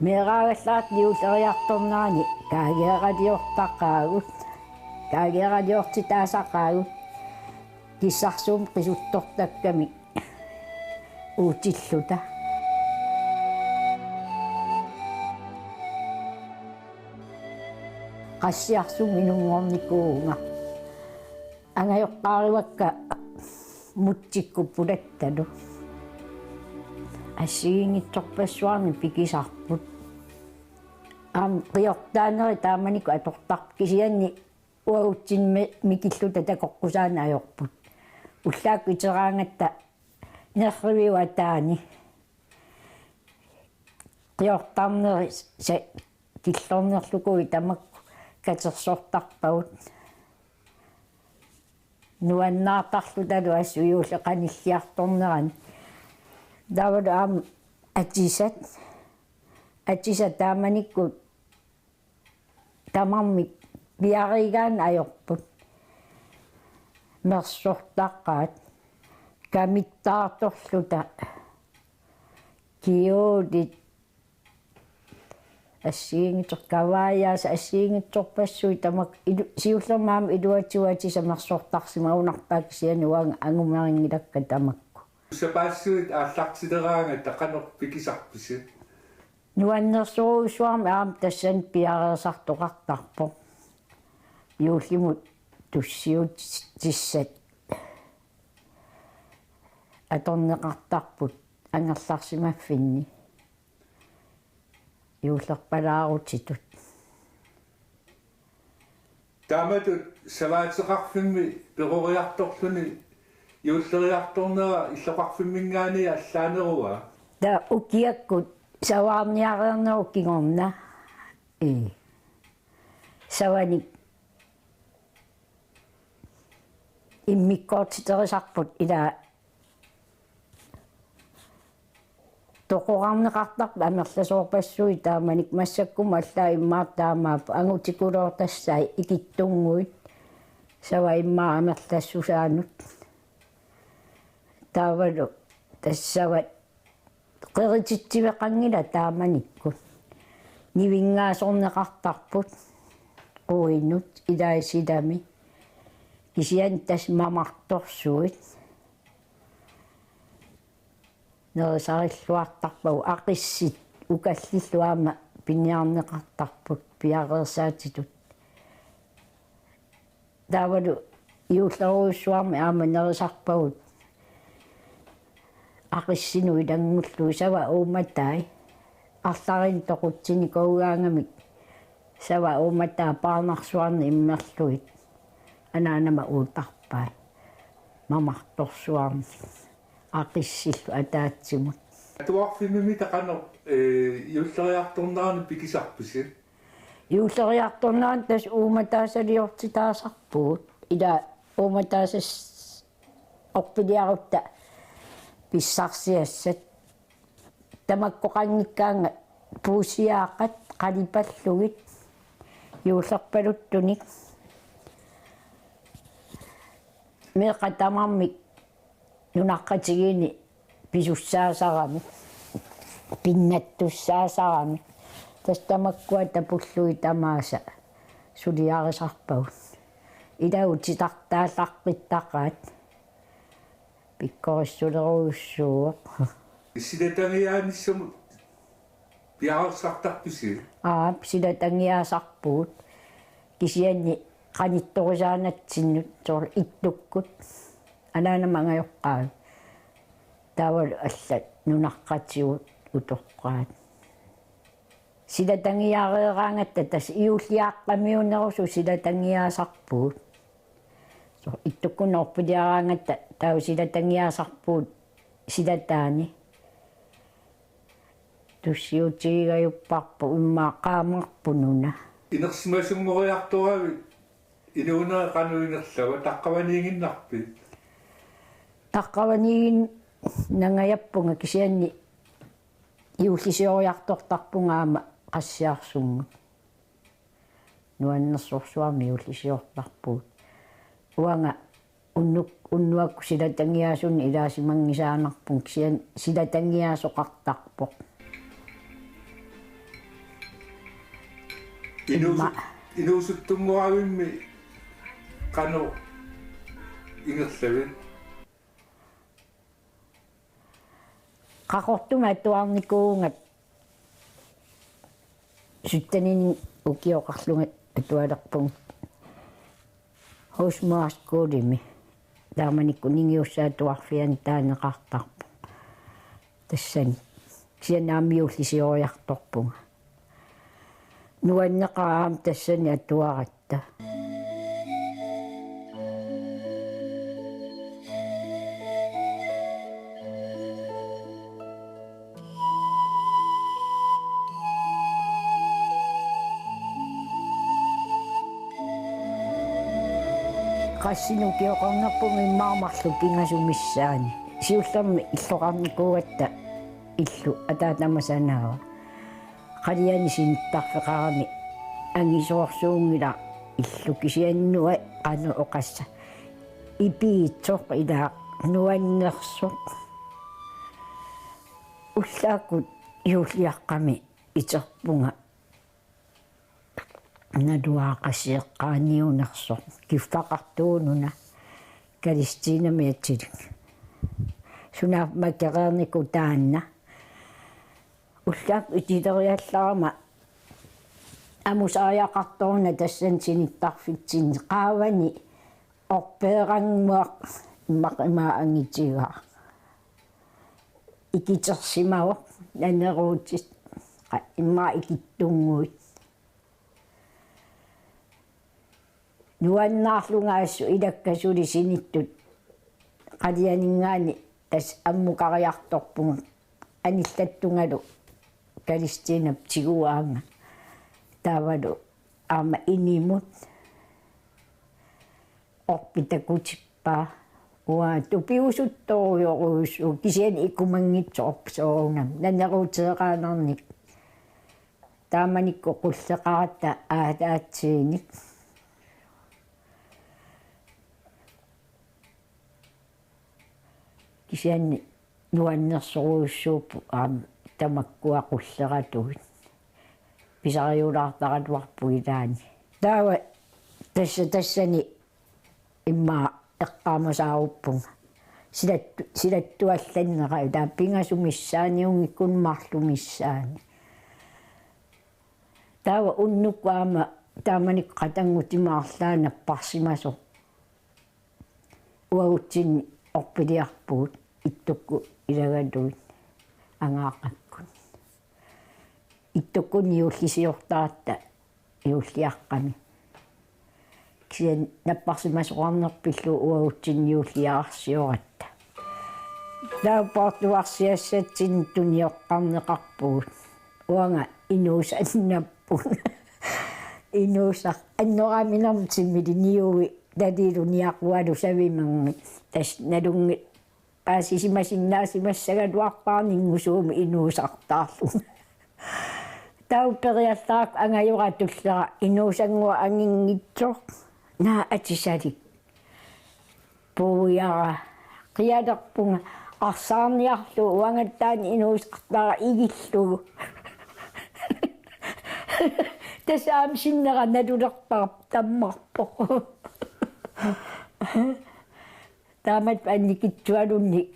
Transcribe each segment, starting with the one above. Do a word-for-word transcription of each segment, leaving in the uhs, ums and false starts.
Meeraagallaat juulleriartornerani kaageeraliortaqaagut, kaageeraliortitaasaqaagut, kissarsuummik qisuttortakkamik uutilluta. Qassiarsumik inunngornikuuvunga. Angajoqqaarivakka Mutsikkut pulattalu. Assigiinngitsorpassuarnik pikisarput. Aamma qiortaaneri taamanikkut atortarput, kisianni uagutsinnut mikilluta takoqqusaaneq ajorput. Ullaakkut iteraangatta nerriviup ataani qiortarneri sa-, killornerlukuit tamakku katersortarpagut. Nuannaartarlutalu assut juulli qanilliartornerani. Taavalu aamma atisat. Atisat taamanikkut tamarmik piarigaanni ajorput. Mersortaqaat kamittaartorluta. Kjolit assigiinngitsor-, kavaajaasa assigiinngitsorpassuit tamakku ilu-, siullermik aamma iluatigut atisat mersortarsimagunarpaat, kisianni uanga angumarinngilakka tamakku. Sapaassuit aallartileraangatta qanoq pikisarpisi? Nuannersorujussuarmik aamma tassani piareersartoqartarpoq. Juullimut tussiutissat atorneqartarput angerlarsimaffinni. Juullerpalaarutitut. Taamatut savaateqarfimmi peroriartorluni juulleriartornera illoqarfimminngaanniit allaanerua? Taava ukiakkut savaarniareernerup kingorna. Ii. Savanik immikkoortiterisarput, ila toqorarneqartarput amerlasoorpassuit taamanikkut, massakkumut allaat immaqa taamaappoq, angutikuloortassai ikittunnguit, sava immaqa amerlassusaanut. Taavalu tassa sava qerititsiveqanngilaq taamanikkut. Nivinngaasorneqartarput quinut ilai silami. Kisianni tassa mamartorsuit nerisarilluartarpagut, aqissit ukallillu aamma piniarneqartarput piareersaatitut. Taavalu juullerujussuarmik aamma nerisarpagut aqissinut ilanngullugit, sava uummatai arlalinnik toqutsinikuugaangamik, sava uummataa paarnarsuarnik immerlugit anaanama uutarpai mamartorsuarnik aqissillu ataatsimut. Atuarfimmimita qanoq, ee, juulleriartornerani pikisarpisi? Juulleriartornerani tassa uummataasaliortitaasarpugut. Ila uummataasat orpiliarutta pissarsiassat. Tamakkoqanngikkaannga puusiaaqat qalipallugit juullerpaluttunik. Meeqqat tamarmik nunaqqatigiinni pisussaasarami, pinnattussaasarami. Tassa tamakkua tapullugit tamaasa suliarisarpagut. Ilagut titartaalaqqittaqaat. Pikkorissulerujussuuvoq. Silatangiaanissamut piareersartarpisi? Aap, silatangiaasarpugut. Kisianni qanittorisaanatsinnut, soorlu ittukkut. Anaanama angajoqqaavi. Taavalu allat nunaqqatigut utoqqaat. Silatangiaareeraangatta tassa juulliaqqamiuunerusut silatangiaasarpugut. Soorlu ittukkunnut orpiliaraangatta taava silatangiaasarpugut silataani. Tussiutigigajupparput immaqa qaamarput nuna. Inersimasunngoriartoravit inuunera qanoq ingerlava, taqqavaniiginnarpit? Taqqavaniiginnangajappunga, kisianni juullisioriartortarpunga aamma Qassiarsunnguup. Nuannersorsuarmik juullisiortarpugut. Uanga unnuk-, unnuakkut silatangiaasunut ilaasimanngisaannarpunga, kisianni silatangiaasoqartarpoq. Inuusu-, inuusuttunngoravimmi qanoq ingerlavit? Qaqortumi atuarnikuuvunga syttenini ukioqarlunga atualerpunga husmorskolemi. Taamanikkut Ningiussaatuarfiani taaneqartarpunga. Tassani kisianni aamma juullisioriartorpunga. Nuanneqaaq aamma tassani atuaratta. Qassinik ukioqarnerpunga immaqa marluk pingasumissaani. Siullermik illoqarnikuugatta illu ataatama sanaava. Qaliani sinittarfeqarami angisoorsuunngilaq illu, kisianni nuann-, qanoq oqassaa. Ipiitsoq ilaa nuannersoq. Ullaakkut juulliaqqami iterpunga. Naluara qassi eqqaaniunersoq kiffaqartuununa. Kalistinami atilik. Sunaaffa makereernikuuvoq taanna. Ullaakkut itileriallarama amusariaqartoruna tassani sinittarfitsinni qaavani orpeerannguaq immaqa ima angitigaa. Ikitersimavoq naneruutit qa-, immaqa ikittunnguit. Nuannaarlunga assut ilakka suli sinittut qalianinngaanniit tassa ammukariartorpunga anillattungalu Kalistinap tiguaanga. Taavalu aamma inimut orpi takutippaa. Uanga tupiusuttorujorujussuuvoq kisianni ikumanngitsoq orpi soorunami naneruuteqaannarnik. Taamanikkut qulleqaratta aataatsiinik. Kisianni nuannersorujussuupput aamma tamakkua qulleratut. Pisariulaartaraluarput ilaanni. Taava tassa tassani immaqa eqqaamasaaruppunga. Silattu-, silattuallannera ilaa pingasumissaaniunngikkuni marlumissaani. Taava unnukkut aamma taamanikkut qatanngutimaarlaa napparsimasoq. Uagutsinni orpiliarpugut ittukkut ilagalugit angaaqakkut. Ittukkunni juullisiortaratta juulliaqqami. Kisianni napparsimasoqarnerpillu uagutsinni juulliararsioratta. Taava poortuarsiassatsinni tunioqqarneqarpugut. Uanga inuusannapput. Inuusaq annoraaminermi timiliniui talilu niaqualu savimermik. Tassa nalunngilaq paasisimasinnaasimassagaluarpara ninngusuumik inuusartaarlunga. Taava periallarakku angajora tullera inuusannguaq anginngitsoq. Naa atisalik. Puiara. Qialerpunga arsaarniarlugu uangattaaq inuusartara igillugu. Tassa aamma sinnera nalulerpara tammarpoq. Taamatut annikitsualunnik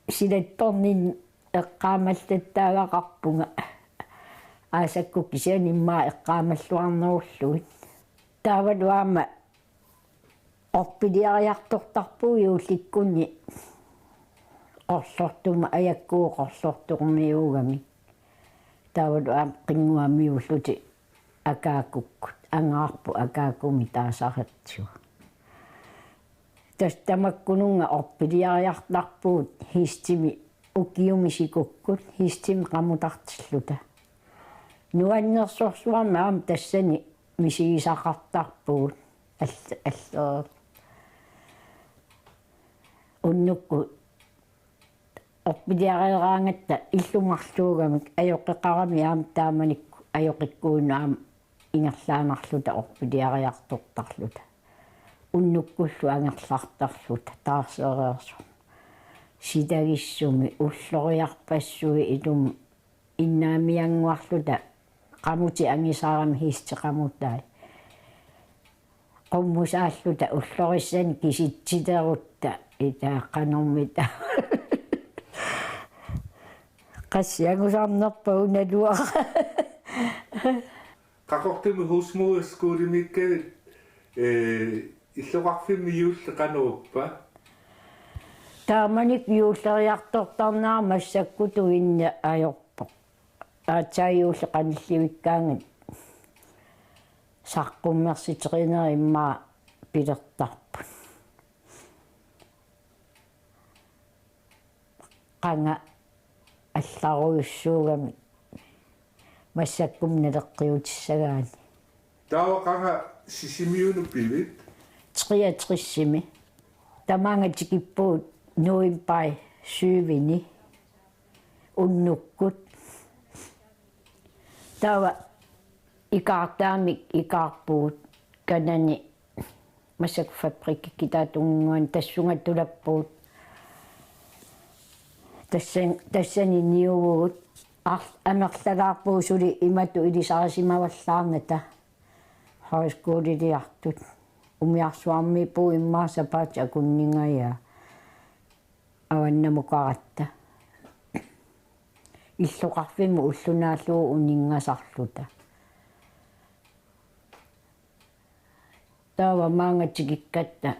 silattorninni eqqaamallattaagaqarpunga. Aasakkut kisianni immaqa eqqaamalluarnerullugit. Taavalu aamma orpiliariartortarpugut juullikkunni Qorlortumut, ajakkuuvoq Qorlortormiuugamik. Taavalu aamma qinnguamiullutik Akaakukkut, angaarput Akaakumi taasaritsigu. Tassa tamakkununnga orpiliariartarpugut Hestimi ukiumi sikukkut Hestimi qamutartilluta. Nuannersorsuarmik aamma tassani misigisaqartarpugut all-, allereerluta. Unnukkut orpiliareeraangatta illumarluugamik ajoqeqarami aamma taamanikkut ajoqikkuinnaq aamma ingerlaannarluta orpiliariartortarluta. Unnukkullu angerlartarluta taarsereersoq. Sitagissumi ulloriarpassuit ilumut innaamiannguarluta Qamutit angisarami hiisti qamutai. Qummusaalluta ullorissani kisitsilerutta itaaqanermita. Qassiangusarnerpa unaluaq. Qaqortumi husmoderskolemikkaat, eh, illoqarfimmi juulli qanoq ippa? Taamanikkut juulleriartortarnera massakkutut inneq ajorpoq. Aatsaat juulli qanillivikkaangat saqqummersiterinerit immaqa pilertarput. Qanga allarujussuugami massakkut naleqqiutissagaanni. Taava qanga Sisimiunut pivit? Treogtresimi. Tamaanga tikippugut novembarip syvende unnukkut. Taava ikaartaamik ikaarpugut kanani massakkut fabrikkikka Kitaatunginnguani tassunga tulappugut. Tassan-, tassani niuvugut. Ar-, amerlalaarpugut suli imatut ilisarisimavallaarnata. Højskoleliartut. Umiarsuarmiippugut immaqa sapaatip akunningajaa. Avannamukaratta. Illoqarfimmut ulloq naallugu uninngasarluta. Taava maanga tikikkatta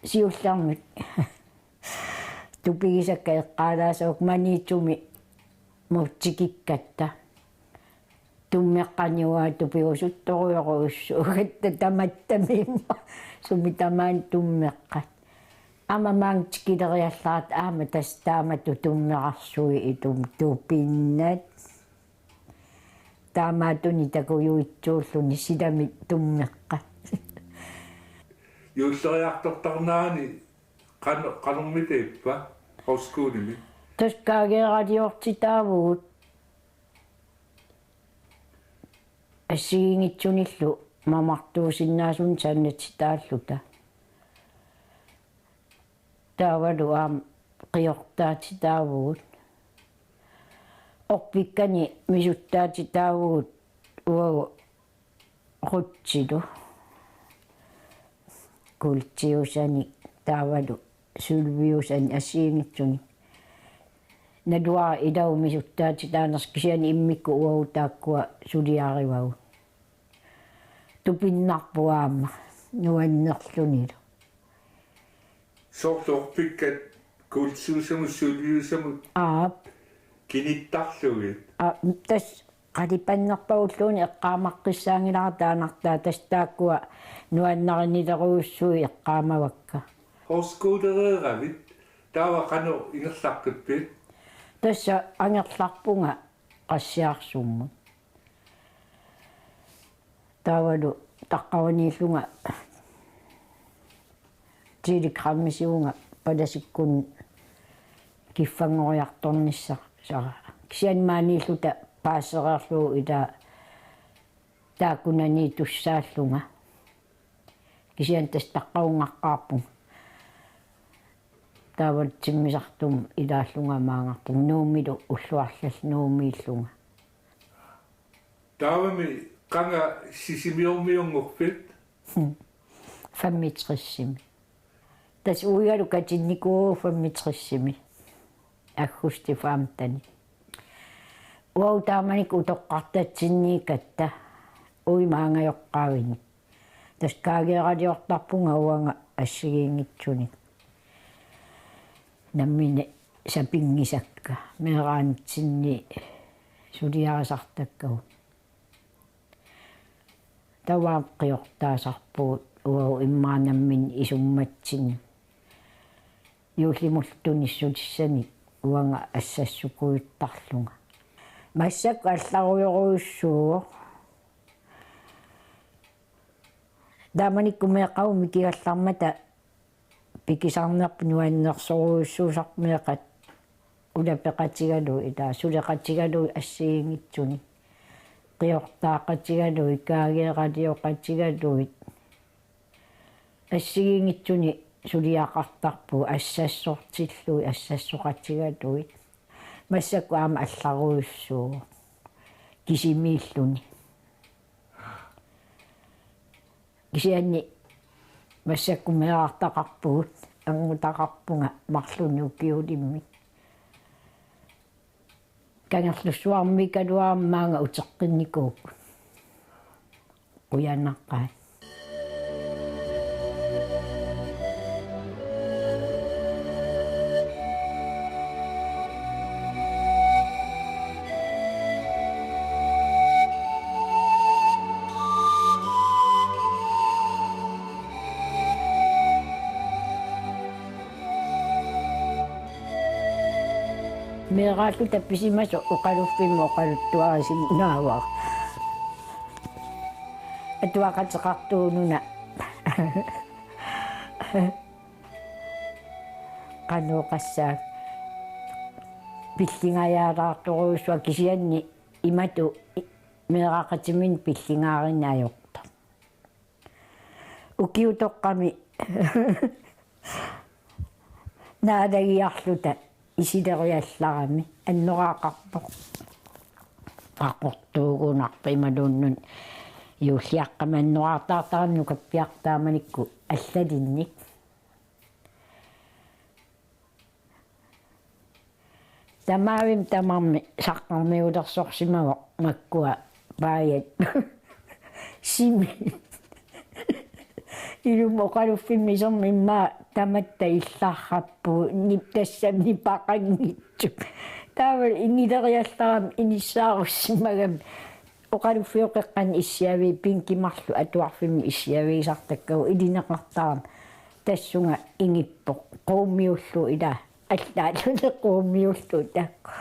siullermik tupigisakka eqqaalaassavakka Maniitsumimut tikikkatta. Tummeqqani uanga tupigusuttorujorujussuugatta tamattami immaqa sumi tamaani tummeqqat. Aamma maanga tikileriallarata aamma tassa taamatut tummerarsuit ilumut tupinnat. Taamaattunik takujuitsuulluni silami tummeqqat. Juulleriartortarnerani qan-, qanormita ippa højskolimi? Tassa kaageeraliortitaavugut assigiinngitsunillu mamartuusinnaasunik sanatsitaalluta. Taavalu aamma qiortaatitaavugut. Orpikkani misuttaatitaavugut uagut Rutsilu. Kuultiusanik taavalu sølviusanik assigiinngitsunik. Naluara ilaat misuttaatitaanersut kisianni immikkut uagut taakkua suliarivagut. Tupinnarpoq aamma nuannerlunilu. Soorlu orpikkat kuultiusamut sølviusamut. Aap. Kinittarlugit. Aa, tassa qalipannerpagulluunniit eqqaamaqqissaanngilara taannartaa, tassa taakkua nuannarinilerujussuit eqqaamavakka. Højskolereeravit, taava qanoq ingerlaqqippit? Tassa angerlarpunga Qassiarsummut. Taavalu taqqavaniillunga telegrammisivunga palasikkunnut kiffanngoriartornissara. Kisianni maaniilluta paasereerlugu ilaa taakkunaniittussaallunga. Kisianni tassa taqqavungaqqaarpunga. Taavalu timmisartumut ilaallunga maangarpunga Nuummilu ullut arlallit Nuummiillunga. Taavami qanga Sisimiormiunngorpit? Femogtresimi. Tassa uigalu katinnikuuvugut femogtresimi. Aggustip femteni. Uagut taamanikkut utoqqartatsinniikkatta uimaangajoqqaavinik. Tassa kaageeraliortarpunga uanga assigiinngitsunik. Nammineq sapinngisakka, meeraanitsinni suliarisartakkagut. Taava qiortaasarpugut uagut immaqa nammineq isummatsinni. Juullimullu tunissutissanik uanga assassukujuttarlunga. Massakkut allarujorujussuuvoq. Taamanikkut meeqqavut mikigallarmata pikisarnerput nuannersorujussuusarpoq meeqqat ulapeqatigalugit, ilaa, suleqatigalugit assigiinngitsunik. Qiortaaqatigalugit, kaageeralioqatigalugit. Assigiinngitsunik suliaqartarpugut assassortillugit, assassoqatigalugit. Massakkut aamma allarujussuuvoq. kisimiilluni. Kisianni massakkut meerartaqarpugut, anngutaqarpunga marlunnik ukiulimmik. Kangerlussuarmikaluarama maanga uteqqinnikuupput. Qujanaqaaq. Meeraalluta pisimasoq oqaluffimmut oqaluttuarisinnaavarput. Atuaqateqartuununa. Qanoq oqassaanga. Pillingajaalaartorujussuaq kisianni imatut i-, meeraqatiminnik pillingaarinneq ajortoq. Ukiutoqqami naalagiarluta isileriallarami annoraaqarpoq. Qaqortuugunarpoq imaluunniit juulliaqqami annoraartaartarami nukappiartaamanikkut allalinnik. Tamavimmik tamarmik saqqarmiulersorsimavoq makkua paajat. Simi. Ilumut oqaluffimmi isermi immaqa tamatta illarrappugut, nip-, tassami nipaqanngitsut. Taava ingileriallarami inissaarussimagami. Oqaluffioqeqqanni issiavi pinkimarlu atuarfimmi issiavigisartakkagut ilineqartarami. Tassunga ingippoq quummiullugu ila. Allaalluni quummiullugu taakku.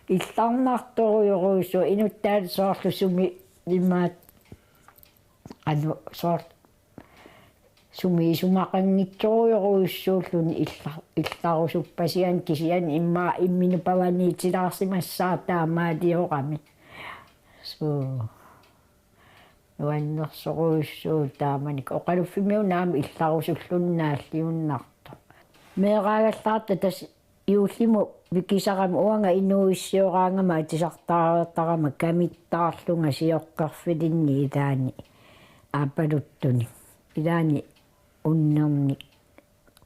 Illarnartorujorujussuuvoq inuttaat soorlu sumi imaat qanoq soorlu sumi isumaqanngitsorujorujussuulluni illa-, illarusuppasianik kisianni immaqa imminut pavaniitilaarsimassaaq taamaaliorami. Suu. Nuannersorujussuuvoq taamanikkut. Oqaluffimmiuna aamma illarusulluni naalliunnartoq. Meeraagallaarta tassa juullimut pikisarama uanga inuuissioraangama atisartaareertarama kamittaarlunga sioqqerfilinnik ilaanni aappaluttunik. Ilaanni unnernik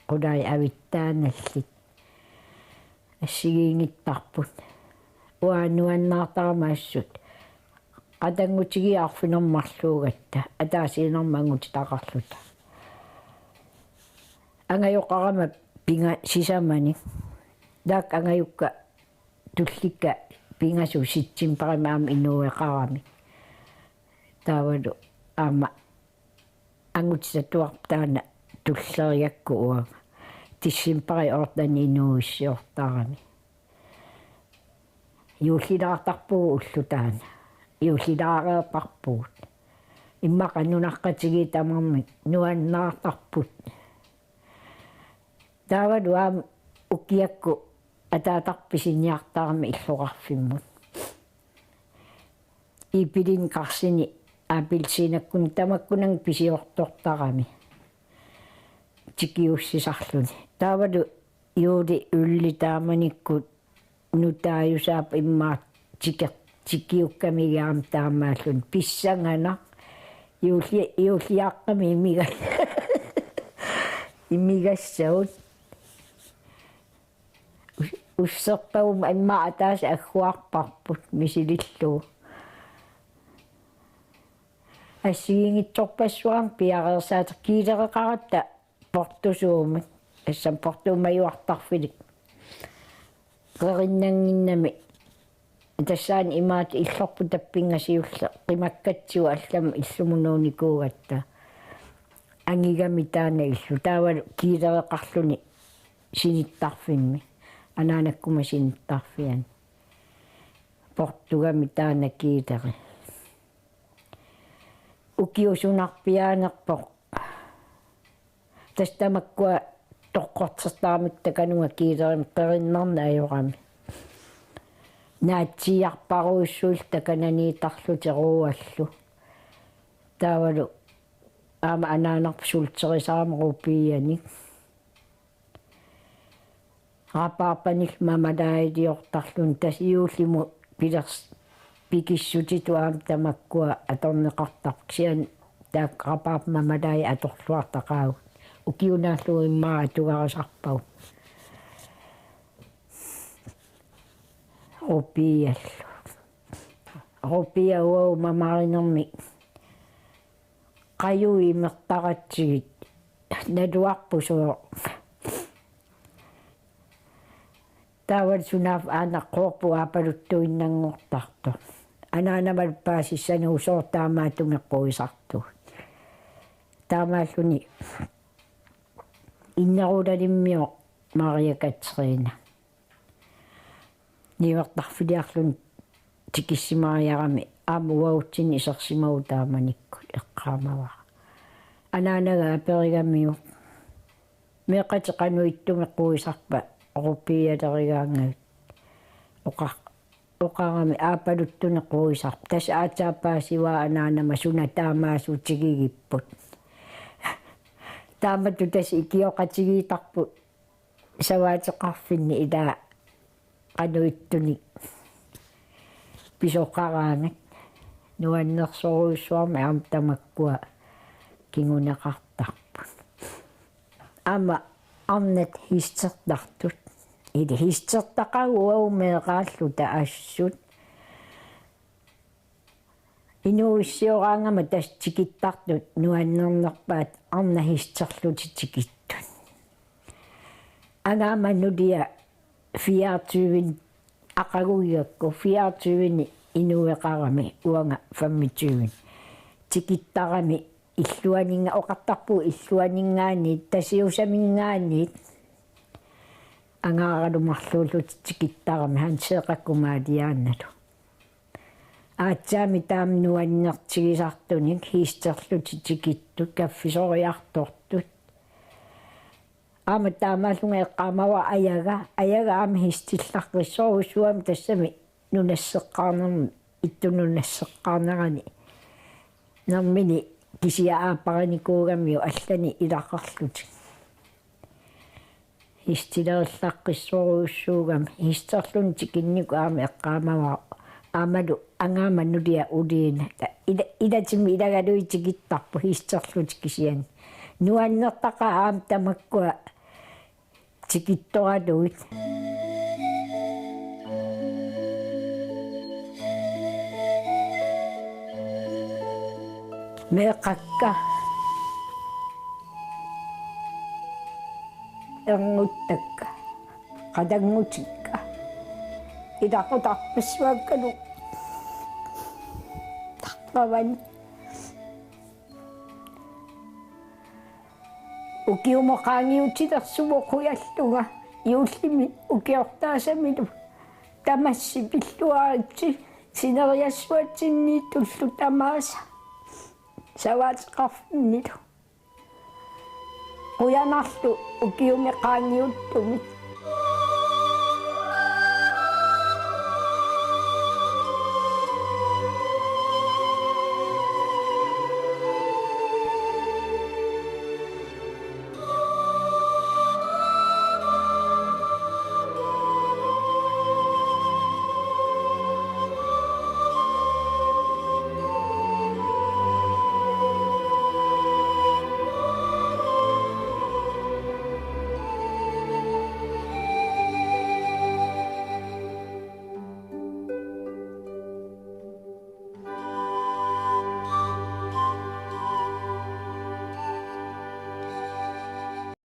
qulai avittaanallit assigiinngittarput. Uanga nuannaartarama assut. Qatanngutigiit arfineq-marluugatta, ataasiinnarmik anguteqarluta. Angajoqarama pingasut sisamanik. Taakku angajukka tullikka pingasut septembarimi aamma inuueqaramik. Taavalu aamma angutitatuarput taanna tulleriakku uanga. Decembarip ottende inuuissiortarami. Juullilaartarpugut ulloq taanna. Juullilaareerparpugut. Immaqa nunaqqatigiit tamarmik nuannaartarput. Taavalu aamma ukiakkut ataatarput pisiniartarami illoqarfimmut. Iipilin karsini appelsiinakkunni tamakkunannga pisiortortarami. Tikiussisarluni. Taavalu juuli ylli taamanikkut nutaajusaapput immaqa tike-, tikiukkamigit aamma taamaalluni pissanganaq. Juulli-, juulliaqqami imiga-, imigassagut. Us-, usserpaguma immaqa ataaseq agguarparput misilillugu. Assigiinngitsorpassuarnik piareersaat kiilereqaratta portusuumik. Tassami portuumajuartarfilik. Qerinnannginnami. Tassaani imaattoq illorput tappinnga siulleq qimakkatsigu allamut illumut nuunikuugatta. Angigami taanna illu. Taavalu kiilereqarluni sinittarfimmi. Anaanakkuma sinittarfiani. Portugami taanna kiileri. Ukiusunarpiaanerpoq. Tassa tamakkua toqqortertaramik takanunga kiilerimik qerinnarneq ajorami. Naatsiiarparujussuillu takananiittarlutik ruuallu. Taavalu aamma anaanarput sulterisarami rubiianik. Rabarbanillu marmelaadeliortarluni tassa juullimut pilers-, Pikissutitut aamma tamakkua atorneqartarput, kisianni taakku rabarbermamalaat atorluartaqaagut. Ukiunaallu immaqa atugarisarpagut. Rupiallu. Rupia uagut mamarinermik qajuit imertaratsigit naluarput sooq. Taavalu sunaaffa aana qoorput aapaluttuinnanngortartoq. Anaanamalu paasissanerusooq taamaattumik quisartugut. Taamaalluni Innerulalimmiu Maria Katrine. Niuertarfiliarluni tikissimariarami aamma uagutsinni isersimavugut taamanikkut eqqaamavara. Anaanaga aperigamiuk: Meeqqatit qanoq ittumik quisarpa rupialerigaanngavit? Oqa-, oqarami: Aapaluttunik quisarpa. Tassa aatsaat paasivara anaanama suna taamaasutigigipput. Taamatut tassa ikioqatigiittarput savaateqarfinni, ilaa qanoq ittunik pisoqaraangat. Nuannersorujussuarmik aamma tamakkua kinguneqartarput. Aamma arnat hiistertartut. Ili hiistertaqaagut uagut meeraalluta assut. Inuuissioraangama tassa tikittartut nuannernerpaat arnat hiisterlutik tikittut. Angaammat nulia fireogtyve aqagugigakku, fireogtyve inueqarami, uanga femogtyve. Tikittarami illuaninga-, oqartarpugut illuaninngaanniit, Tasiusaminngaanniit, angaaralu marluullutik tikittarami, Hanseeqqakkut Maaliaannalu. Aatsaammi taama nuannertigisartunik hiisterlutik tikittut, kaffisoriartortut. Aamma taamaallunga eqqaamavara ajaga, ajaga aamma hiistillaqqissorujussuugami, tassami nunasseqqaarnermi, ittup nunasseqqaarnerani nermini kisiat aapparinikuugamiuk allanik ilaqarlutik. Hiistilerullaqqissorujussuugami, hiisterlutik tikinnikut aamma eqqaamavara. Aammalu angaammat nulia uliina. Ta-, ila-, ilatimmi ilagalugit tikittarput hiisterlutik kisianni. Nuannertaqaaq aamma tamakkua tikittoralugit. Meeqqakka. Ernguttakka. Qatanngutikka. Ilaqutarpassuakkalu. Tarpavani. Ukiumut qaangiutilersuuvoq qujallunga juullimi ukiortaasamilu. Tamassi pilluaritsi sineriassuatsinniittullu tamaasa savaateqarfinnilu. Qujanarlu ukiumi qaangiuttumit.